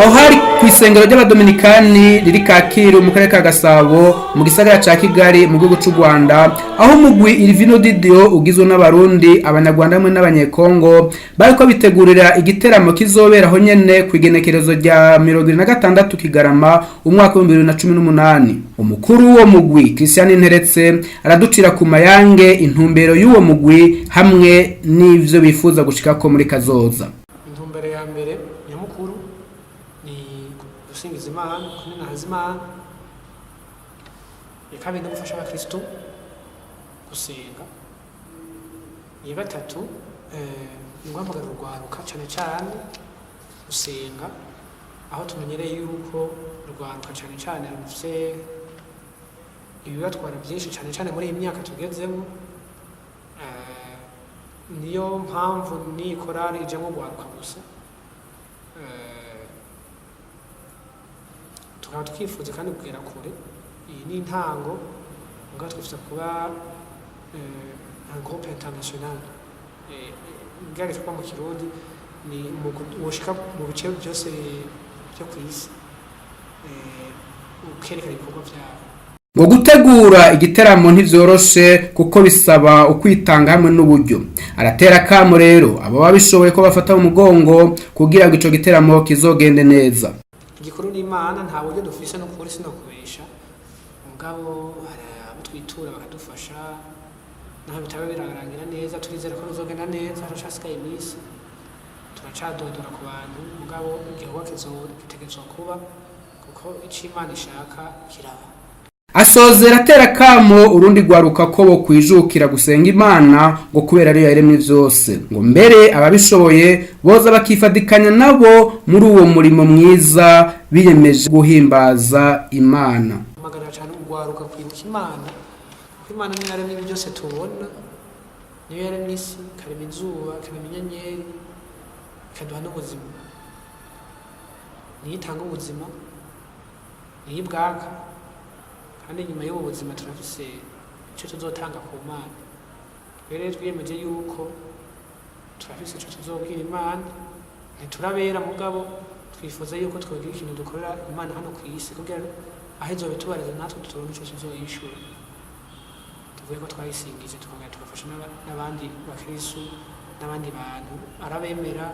Aho hari ku isengero ry'Abadominikani riri Kacyiru mu karere ka Gasabo, mu gisagara ca Kigali, mu gihugu c'u Rwanda, aho umugwi Irivino Didio ugizwe n'Abarundi, Abanyarwanda hamwe n'Abanyekongo bariko bitegurira igiteramo kizobera aho nyene ku igenekerezo rya 26 Kigarama umwaka wa 2018. Umukuru w'uwo mugwi, Christian Nteretse, araducira ku mayange intumbero y'uwo mugwi hamwe n'ivyo bifuza gushikako muri kazoza. Intumbero ya mbere nyamukuru ni gusingiza Imana, kuninahaza Imana. Iya kabiri ni gufasha abakristo gusenga. Iya gatatu ni guhamagara urwaruka cane cane gusenga, aho tumenyereye yuko urwaruka cane cane rufise ibibatwara byinshi, cane cane muri iyi myaka tugezemo. Niyo mpamvu n'iyi korali ijamwo urwaruka gusa. Tukaba twifuza kandi kugera kure. Iyi ni intango, mugabo twifuza kuba un groupe international. Ngerageje kuba mu Kirundi, ni umugwi woshika mu bice byose byo ku isi, ukerekana ibikorwa vyawo. Ngo gutegura igiteramo ntivyoroshe, kuko bisaba ukwitanga hamwe n'uburyo. Aratera kamo rero abo babishoboye ko bafata mu mugongo kugira ngo ico giteramo kizogende neza. Igikuru ni Imana. Nta buryo dufise, n'ukuri sinokubesha, mugabo hari abo twitura bakadufasha, naho bitaba birarangira neza. Turizera ko bizogenda neza. Haracasigaye iminsi, turacadodora ku bantu, mugabo igikorwa gitegerezwa kuba, kuko ico Imana ishaka kiraba. Asozera atera kamo urundi rwaruka ko bo kwijukira gusenga Imana, ngo kubera ariyo yaremye vyose, ngo mbere ababishoboye boza bakifadikanya nabo muri uwo murimo mwiza biyemeje guhimbaza Imana. Mpamagarira cyane urwaruka kwibuka Imana, kuko Imana niyo yaremye ibi byose tubona, niyo yaremye isi, ikarema izuba, ikarema inyenyeri, ikaduha n'ubuzima. Niyo itanga ubuzima, niyo ibwaka, kandi nyuma y'ubu buzima turafise icyo tuzotanga ku Mana. Rero twiyemeje yuko turafise icyo tuzobwira Imana. Ntiturabera, mugabo twifuza yuko twogira ikintu dukorera Imana hano ku isi, kugira aho izobitubariza natwe turonke ico tuzoyishura, tuvuge ko twayisingije, tukongera tugafasha n'abandi bakristu n'abandi bantu, arabemera,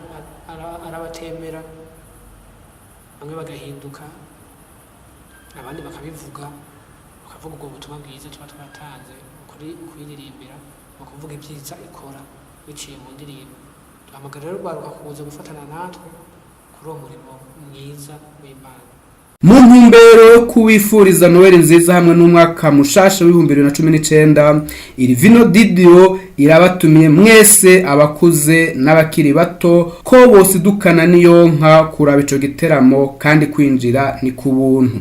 arabatemera, bamwe bagahinduka, abandi bakabivuga, bakavuga ubwo butumwa bwiza tuba twatanze kuri kuyiririmbira, mu kuvuga ibyiza ikora biciye mu ndirimbo. Duhamagara rero urwaruka kuza gufatana natwe kuri uwo murimo mwiza w'Imana. Mu ntumbero yo kuwifuriza Noheli nziza hamwe n'umwaka mushasha wa 2019, iri Vino Didio irabatumiye mwese, abakuze n'abakiri bato, ko bose dukana niyonka kuraba ico giteramo, kandi kwinjira ni ku buntu.